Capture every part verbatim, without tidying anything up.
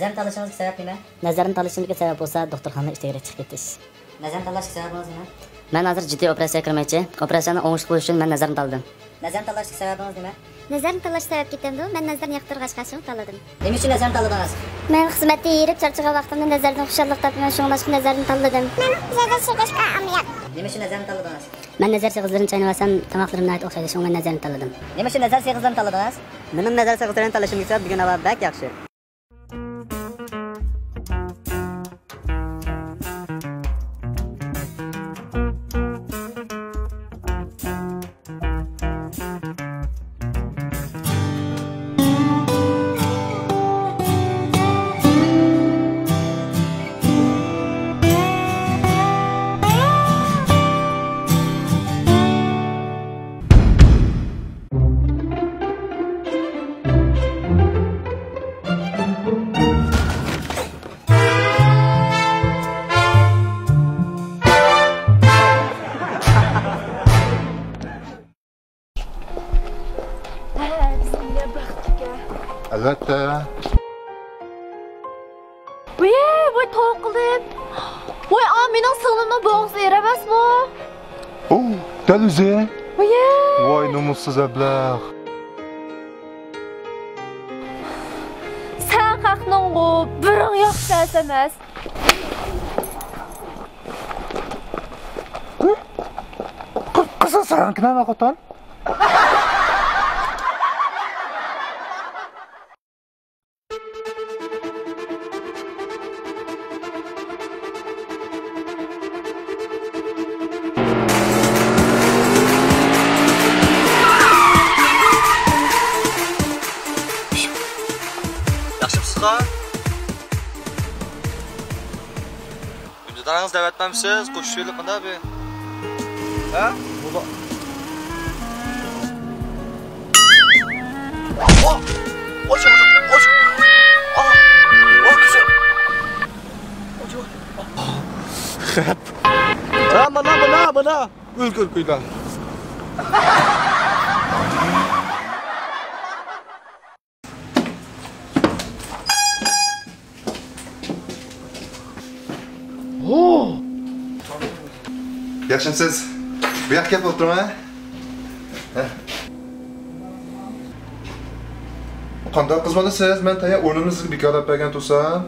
نەزەرنى تاللىشىڭىزدىكى سەۋەب نېمە؟ نەزەرنى تاللىشىمدىكى سەۋەب بولسا، دوختۇرخانىدىن ئىشتىن ئېرىپ چىقىپ كېتىش. نەزەرنى تاللاشتىكى سەۋەبىڭىز نېمە؟ مەن ھازىر جىددىي ئوپېراتسىيە كىرمەكچى. ئوپېراتسىيەنى ئوڭۇشلۇق بولۇش ئۈچۈن مەن نەزەرنى تاللىدىم. نەزەرنى تاللاشتىكى سەۋەبىڭىز نېمە؟ نەزەرنى تاللاشقا سەۋەب كېتەمدۇ؟ مەن نەزەرنى ياقتۇرغاچقا شۇڭا تاللىدىم. نېمە ئۈچۈن نەزەرنى تاللىدىڭىز؟ مەن خىزمەتتە ھېرىپ چارچىغان ۋاقتىمدا نەزەردىن خۇشاللىق تاپىمەن، شۇڭلاشقا نەزەرنى تاللىدىم. مەن نەزەر سىغىشقا ئامراق. نېمە ئۈچۈن نەزەرنى تاللىدىڭىز؟ مەن نەزەر سېغىزلىرىنى چاينىۋالسام، تاماقلىرىم ناھايىتى ئوخشايدۇ، شۇڭا مەن نەزەرنى تاللىدىم. نېمە ئۈچۈن نەزەر سېغىزلىرىنى تاللىدىڭىز؟ مېنىڭ نەزەر سېغىزلىرىنى تاللىشىمدىكى سەۋەب بۈگۈن ھاۋا بەك ياخشى. ھە، بىزنىڭ يەر بەختلىككەن. ئەلۋەتتە. ۋاي، ۋاي، توۋا قىلدىم. ۋاي، ئا، مېنىڭ سىڭلىمنىڭ بوغۇزى ئېرى ئەمەسمۇ؟ ئۇ، دەل ئۆزى. ۋاي. ۋاي، نومۇسسىز ئەبلەخ. سەن خەقنىڭغۇ بىرىڭ ياخشى نەرسە ئەمەس. قىز، قىزىل ساراڭكىنە خوتۇن. ياخشىمسىزغا؟ داداڭىز دەۋەتمەمسىز؟ قوشۇشۇۋېلىپ مۇندا بىر. ھە؟ بۇلا. ئو! ئوچۇق، ئوچۇق. ئا! ئو، كۈچۈك. ئوچۇق. خەپ. ھە، مانا، مانا، مانا. ئۆلگۈر كۈيلەر. ياخشىمسىز؟ بۇ ياققا كېلىپ ئولتۇرۇڭ، ھە؟ ھە. قانداق قىز بالىسىز؟ مەن تەييار ئورنۇمنى سىزگە بىكارلاپ بەرگەن تۇرسام.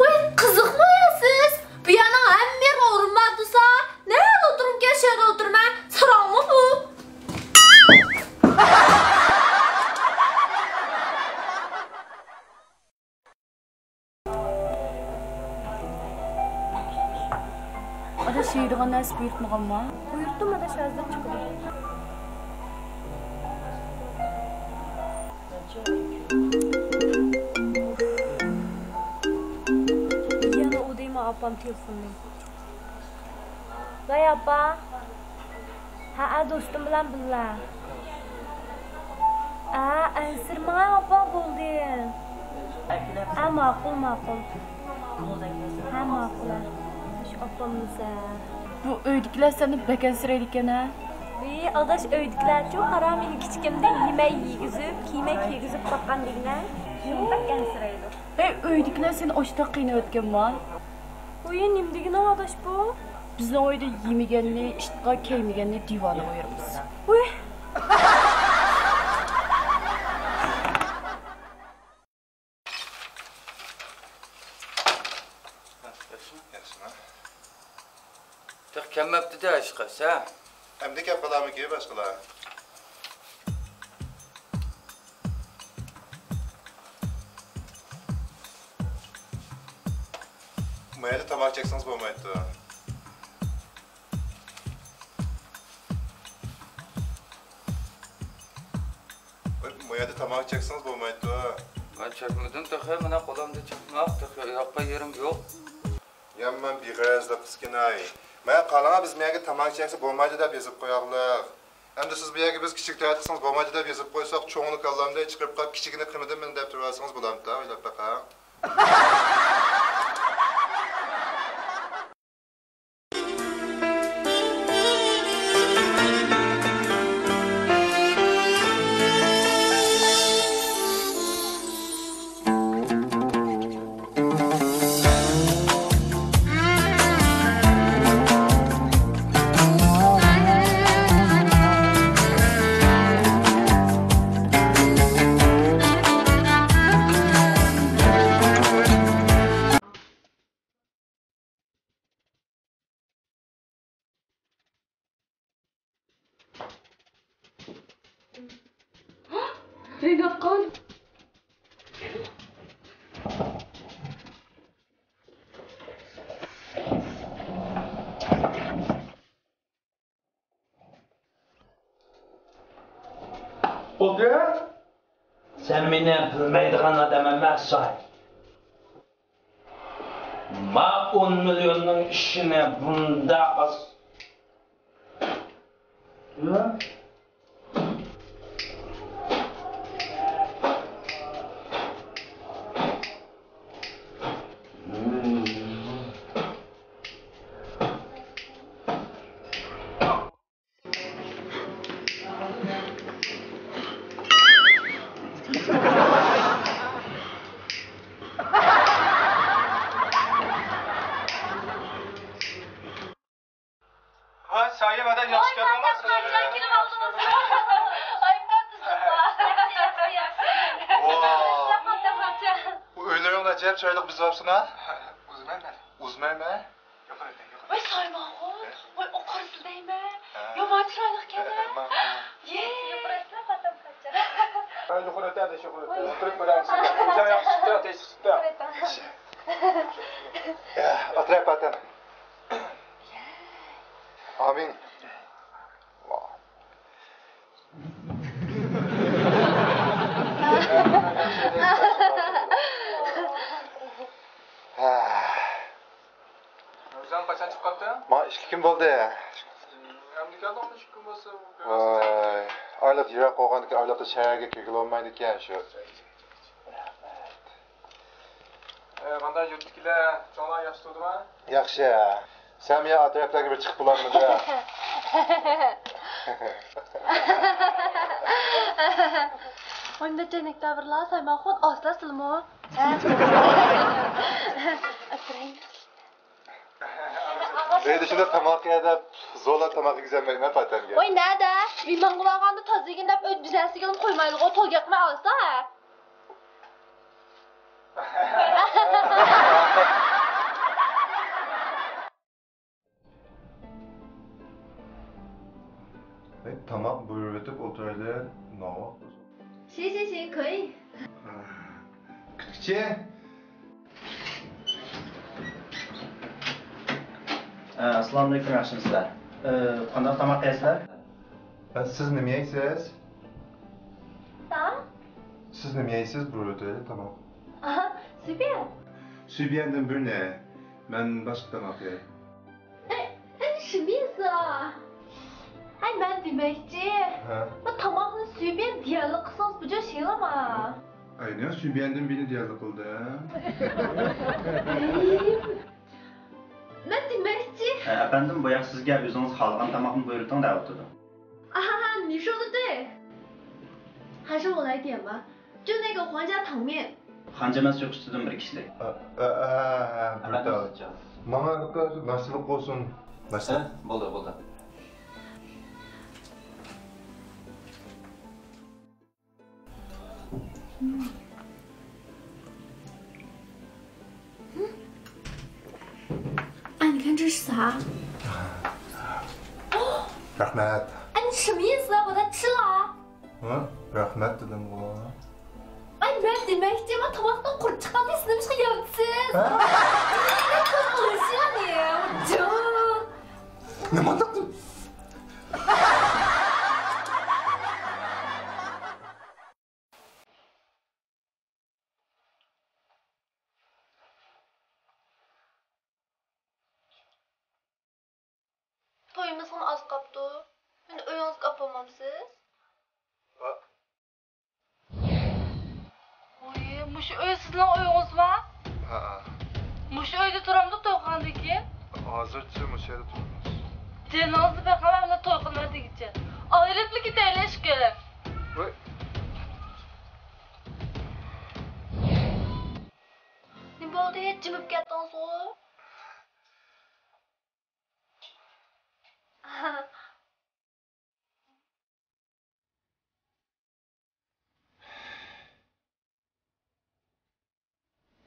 ۋاي، قىزىقمۇ سىز؟ بۇ يەرنىڭ ھەممە يېرى ئورۇن بار تۇرسا، نەدە ئولتۇرۇمكەن، شۇ يەردە ئولتۇرىمەن. ساراڭمۇ بۇ؟ ئاداش، يەيدىغان نەرسە بۇيرۇتمىغانما؟ بۇيرۇتتۇم ئاداش، ھازىر چىقىدۇ. يەنە ئۇدىما ئاپام تېلېفوننى. ۋاي ئاپا. ھەئە، دوستۇم بىلەن بىللە. ھە، ئەنسىرىمەڭ ئاپا، بولدى. ھە، ماقۇل، ماقۇل. ھە، ماقۇل. مۇشۇ ئاپاممىسە. بۇ ئۆيدىكىلەر سەندىن بەك ئەنسىرەيدىكەن ھە؟ ۋىي، ئاداش، ئۆيدىكىلەرچۇ، قارا، مېنى كىچىكىمدىن يېمەي يېگۈزۈپ، كىيمەي كىيگۈزۈپ باققان دېگىنە. شۇنداق ئەنسىرەيدۇ. ھەي، ئۆيدىكىلەر سېنى ئاشتاق قىينىۋەتكەنما؟ ئۇيى، نېمە دېگىنىڭ ئاداش بۇ؟ بىزنىڭ ئۆيدە يېمىگەننى، ئىتقا كەيمىگەننى دىۋانە قويارمىز. ئۇي. ياخشىمۇ؟ ياخشىمۇ؟ تېخى كەلمەپتۇ-دە ھېچقايسى، ھە؟ ئەمدى كەپ قالارمىكى باشقىلار؟ ما يەردە تاماكا چەكسىڭىز بولمايدۇ. ما يەردە تاماكا چەكسىڭىز بولمايدۇ. مەن چەكمىدىم تېخى، مانا قولۇمدا چاقماق، تېخى ياققان يېرىم يوق. يامان بىغەرەزلىك قىزكىناي. مانا قاراڭا، بىز ما يەرگە تاماكا چەكسە بولمايدۇ دەپ يېزىپ قوياغلىق. ئەمدى سىز بۇ يەرگە بىز كىچىك تەرەت قىلسىڭىز بولمايدۇ دەپ يېزىپ قويساق، چوڭىنى كاللامدەك چىقىرىپ قاپ، كىچىكىنى قىلمىدىم مەن دەپ تۇرۇۋالسىڭىز بولامدۇ؟ ئويلاپ بېقىڭ. بولدى. سەن مېنى بىلمەيدىغان ئادەم ئەمەسسەن. ما ئون مىليوننىڭ ئىشىنى بۇنداق ئاز. ھاي، سايىم ئاداش، ياخشى كەلدىڭىز. قاچان كېلىپ ئالدىڭىز؟ ئايقاتىسىز. ياخشى، ياخشى، ياخشى. ۋاي. بۇ ئۆيلىرىڭ ئەجەب چىرايلىق بېزەپسىز ھە؟ ئۇزمايمەن. ئۇزمايمەن. ۋاي سايمانغول، ۋاي ئوقۇرسىز دەيمەن. ھە. يامان چىرايلىق ئىكەن. ھە، ھە، ھە. ياقىراسىلا قاتام قاچا. ھە، يۇقىرى ئۆتە، يۇقىرى ئۆتە. ئولتۇرۇپ كۆرەمسىز. ئۆزۈڭ ياخشى چىقتى، تېز چىقتى. يۇقىرى ئۆتە. يا، ئولتۇراي پاتەم. ئامىن. ھە. ئۆزۈڭ قاچان چىقىپ قاپتىڭ؟ ما ئىككى كۈن بولدى. ئەمدى كەلدىڭمۇ ئىككى كۈن بولسا؟ ۋاي، ئايلىق يىراق بولغاندىكىن ئايلىقتا شەھەرگە كىرگىلى بولمايدىكەن شۇ. ئە، قانداق يۇرتتىكىلەر، چوڭلار ياخشى تۇردىما؟ ياخشى. سەن يا ئاتراپلارغا بىر چىقىپ بولامدۇ؟ ۋاي، نەچچە نەكتە بىرلا سايمانخۇن ئاسلا سىلمۇ. ئۆيدە شۇنداق تاماق يە دەپ زورلاپ تاماق يېگۈزەلمەيمەن پاتەمگە. ۋاي، نەدە؟ مېھمانغا بارغاندا تازا يېگىن دەپ ئۆيدە بىزەرسىگىلا قويمايدىغۇ، تولا گەپمۇ ئالسا. ھەي، تاماق بۇيرۇۋېتىپ ئولتۇرايلى، ناۋاق. شى، شى، شى، كۇي. كۈتكۈچى. ئە، ئەسسالامۇئەلەيكۇم، ياخشىمۇسىلەر؟ ئە، قانداق تاماق يەيسىلەر؟ ئە، سىز نېمە يەيسىز؟ تاماق؟ سىز نېمە يەيسىز؟ بۇيرۇۋېتەيلى تاماق. ئاھا، سۈيبيەن. سۈيبيەندىن بىرنى. مەن باشقا تاماق يەي. ئە، ئەنە شۇنىسا. ھەي، مەن دېمەكچى. ھە؟ بۇ تاماقنى سۈيبيەن دېيەرلىك قىلسىڭىز بۇجا شىلىما. ئەينى سۈيبيەندىن بىرنى دېيەرلىك قىلدىم. ئەي، مەن دېمەكچى. ئە، ئەپەندىم، بۇ ياق سىزگە ئۆزىڭىز خالىغان تاماقنى بۇيرۇتۇڭ دەۋاتىدۇ. ئاھاھا، نېشۇدىدى. ھاجا ۋالايتى يەنبا. 就那个黄家汤面。 خانجا ئەمەس، يۇقىرىسىدىن بىر كىشىلىك. ئە، ئە، ئە، ئە، بىر ئەپەندىم، تال. سىزچە؟ ماڭا ناشتىلىق بولسۇن. ناشتا. ھە، بولدى، بولدى. رەھمەت. 哎，你看这是啥？哦， 哎，你什么意思啊？把它吃了啊？ ھە؟ رەھمەت دېدىمغۇ. ئاي، مەن دېمەكچى، مەن تاماقتىن قۇرت چىققان دېسە نېمىشقا يەمسىز؟ ھە؟ نېمە قىلىشى يەنى؟ جان. نېمانداق دېم-، تويىمىزغىمۇ ئاز قاپتۇ. مېنى ئۆيىڭىزگە ئاپىرمامسىز؟ ۋوي، مۇشۇ ئۆي سىزنىڭ ئۆيىڭىزمۇ؟ ھەئە. مۇشۇ ئۆيدە تۇرامدۇ توي قىلغاندىن كېيىن؟ ھازىرچە مۇشۇ يەردە تۇرىمىز. جېنىڭىزنى بېقىڭ، مەن توي قىلىمەن دېگۈچە. ئايرىلىپلا كېتەيلى ئىشقىلىپ. ۋوي. نېمە بولدى؟ جىمىپ كەتتىڭىزغۇ؟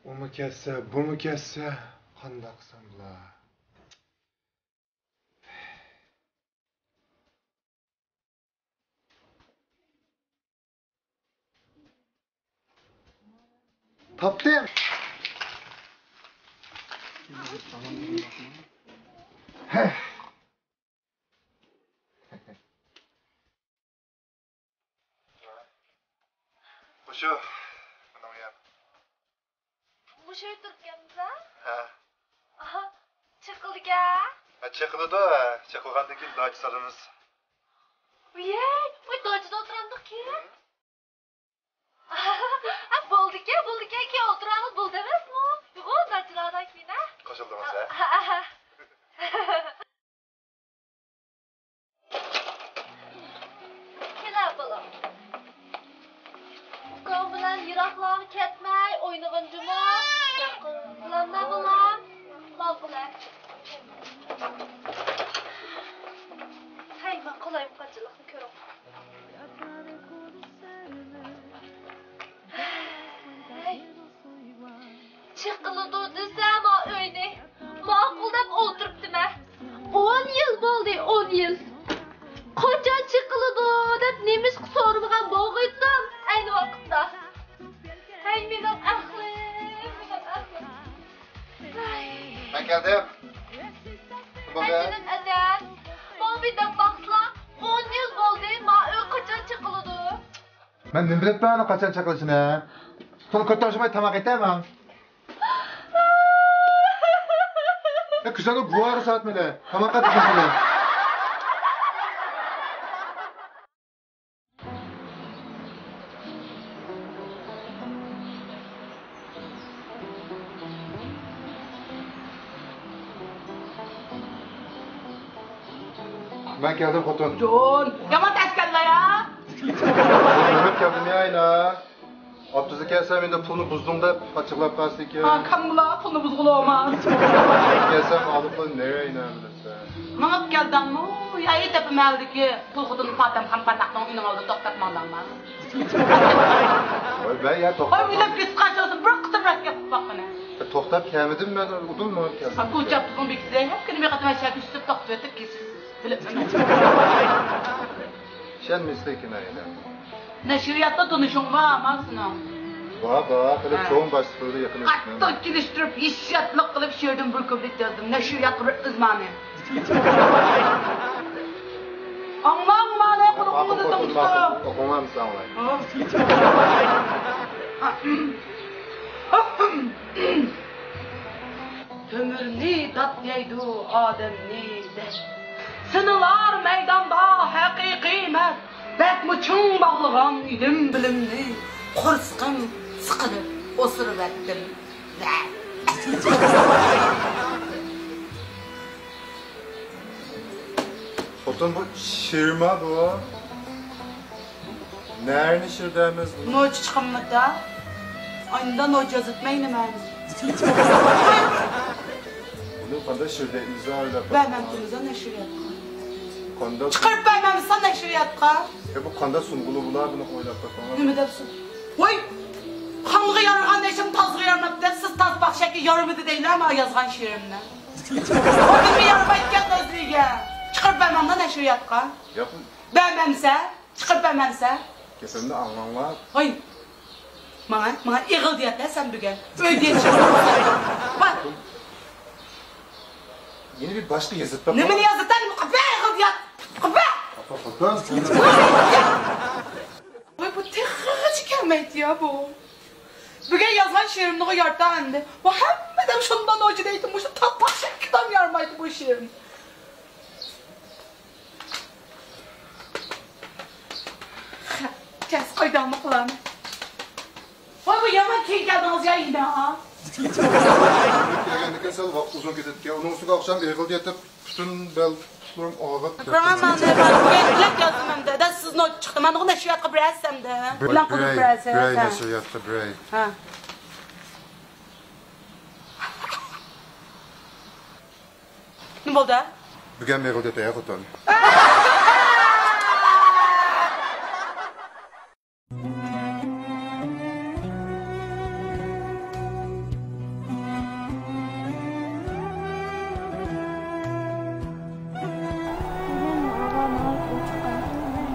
ئۇمۇ كەتسە، بۇمۇ كەتسە، قانداق قىلسام بولا؟ تاپتىم. يوق، مېنىڭ يەر. مۇشۇ يەردە تۇرۇپكەنمىز ھە؟ ھە. ئاھا، چېقىلدىكەن. ھە، چېقىلىدۇ، ھە. چېقىلغاندىن كېيىن داچا سالىمىز. ۋىيەي، ۋاي، داچىدا ئولتۇرامدۇق كېيىن. ھە، بولدىكەن، بولدىكەن، كېيىن ئولتۇرامىز، بولدى ئەمەسمۇ؟ يوغۇ، داچىلاردىن كېيىن ھە؟ قوشۇلدىڭىز ھە؟ ھە، ھە، ھە. كېلە بالام. ئۇكاڭ بىلەن يىراقلارغا كەتمەي ئوينىغىن جۇمۇ. بىلەمدە بالام؟ ماقۇل. ھەي، ماقۇل، قاچىلىقنى كۆرۈڭ. ھەي. چېقىلىدۇ دېسەم، ئا، ئۆينى ماقۇل دەپ ئولتۇرۇپتىمەن. ئون يىل بولدى، ئون يىل. قاچان چېقىلىدۇ دەپ نېمىشقا سورىمىغان بولغىيتتىم ئەينى ۋاقىتتا. ھەي، مېنىڭ ئەقلىم، مېنىڭ ئەقلىم. ھەي. مەن كەلدىم. بولدى. ئەجىنىم ئەجەل. ماڭا بىر دەپ باقسىلا، ئون يىل بولدى، ما ئۆي قاچان چېقىلىدۇ؟ مەن نېمە بىلەتتىم ئۇنىڭ قاچان چېقىلىشىنى؟ سوڭ كۆتۈرۈشمەي تاماق ئېتەي مەن. ئە، كۈزەننىڭ بۇۋارى سائەت مېنى. تاماققا تېگىش مېنى. مەن كەلدىم، خوتۇن. جون، يامان تەسكەنلا يا. مەن كەلدىم يا، ئاينا. ئاپتوبۇستا كەلسەم، ئەمدى پۇلنى بۇزدۇڭ دەپ ئاچچىقلاپ قالسىكەن. ھا، كاملا پۇلنى بۇزغىلى بولماس. كەلسەم، ئالىپ قوي، نېرى ئاينا بىلەسەن. مېڭىپ كەلدىڭمۇ؟ يا ئېتەپە مەھەللىدىكى پۇل خوتۇن پاتەمخان پاتاقنىڭ ئۆيىنىڭ ئالدىدا توختاپ ماڭدىڭمۇ؟ ۋاي، مەن يا توختاپ. ۋاي، ئۆيلەپ كېتىپ قاچىلىسىن، بىر قېتىم رەت گەپ قىلىپ باققىنە. توختاپ كەلمىدىم مەن، ئۇدۇل مېڭىپ كەلدىم. ھا، كوچا ئاپتوبۇسنىڭ بېكىتىدە ھەر كۈنى بىر قېتىم ئاشۇ يەرگە چۈشۈپ توختىۋېتىپ كېتىسىز. بىلىپمەن. ئىشەنمىسە كىنايىدە. نەشرىياتتا تونۇشۇڭ بارمۇ سېنىڭ؟ بار، بار. خېلى ھە. چوڭ باشلىقلىرى يېقىن ئۆتكەن. قاتتىق كېلىشتۈرۈپ، ھېسسىياتلىق قىلىپ شېئىردىن بىر كۇپلېت يازدىم. نەشرىياتقا بىر ئىزمانى. ئاڭلاڭ مانا، قۇلىقىڭىزنى تىڭشىتىڭ. ئوقۇڭلامسىز ئاڭلاي. تۆمۈرنى دات يەيدۇ، ئادەمنى دەت. سىنىلار مەيداندا ھەقىقىي مەرد. بەكمۇ چىڭ باغلىغان ئىلىم بىلىمنى. قورسىقىم سىقىلىپ ئوسۇرۇۋەتتىم. خوتۇن، بۇ شېئىرما بۇ؟ نەرنى شېئىر دەيمىز بۇنى؟ نوچى چىقىممىدا؟ ئاينىدا نوچى يازىتمەي نېمە؟ بۇنى قانداق شېئىر دەيمىز ئويلاپ باققىن. بەرمەمتىمىزا نەشرىياتقا. قانداق؟ چىقىرىپ بەرمەمسىز نەشرىياتقا. يا بۇ قانداق سۇنغۇلى بۇلار، بۇنى ئويلاپ باققىن. نېمە دەپسۇن؟ ۋاي! خانغا يارىغان نەشرىم تازغا يارىماپتۇ دەپ، سىز تاز پاخشەككە يارىمىدى دەيلا، ما يازغان شېئىرىمنى. ئۇ نېمە يارىمايدىكەن نازلىگە؟ چىقىرىپ بەرمەمدە نەشرىياتقا. ياق. بەرمەمسە؟ چىقىرىپ بەرمەمسە؟ گېپىمنى ئاڭلاڭلار. ھوي. ماڭا، ماڭا ئېغىل دېيەتتە سەن بۈگۈن. ئۆي دېيەتتە. بار. يەنە بىر باشقا يېزىپ بەر. نېمىنى يازىتىمەن؟ قىپە ئېغىل دېيەت. قىپە. ئاپا، خوتۇن. ۋاي، بۇ تېخىغىچە كەلمەيتتى يا بۇ. بۈگۈن يازغان شېئىرىمنىغۇ يارىتا ئەمدى. بۇ ھەممىدەم شۇنداق نوچى دەيتتى، مۇشۇ تاپاق شەكىلدام يارىمايدۇ بۇ شېئىرىم. كەس قايداڭمۇ قىلام. ۋاي، بۇ يامان كېيىن كەلدىڭىز يا يەنە. كەلگەندىكىن سەل ۋاقىت ئۇزۇن كېتىدىكەن. ئۇنىڭ ئۈستىگە ئاخشام ئېغىلدا يېتىپ، پۈتۈن بەل تۇتۇقلىرىم ئاغرىپ كېتىدۇ. بۈگۈن بىلەت يازدىم ئەمدى. دە، سىز نوچى چىقتى. مانا نەشرىياتقا بېرەسىز ئەمدى. بىلەن قىلىپ بېرەي، بېرەسىز. بېرەي، نەشرىياتقا بېرەي. ھە. نېمە بولدى؟ بۈگۈن ئېغىل دېتەي خوتۇن.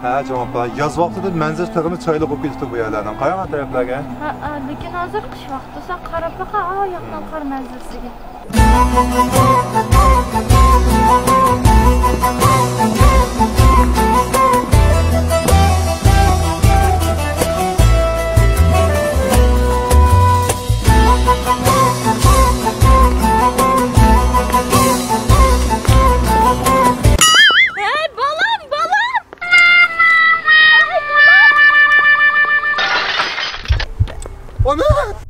ھە، چوڭ ئاپا، ياز ۋاقتىدا مەنزىرىسى تېخىمۇ چىرايلىق بولۇپ كېتىپتۇ بۇ يەرلەرنىڭ. قاراڭ ئەتراپلارغا. ھە، ھە، لېكىن ھازىر قىش ۋاقتى بولسا، قاراپ باقاي، ئاۋۇ ياقنىڭ قار مەنزىرىسىگە. ئانا!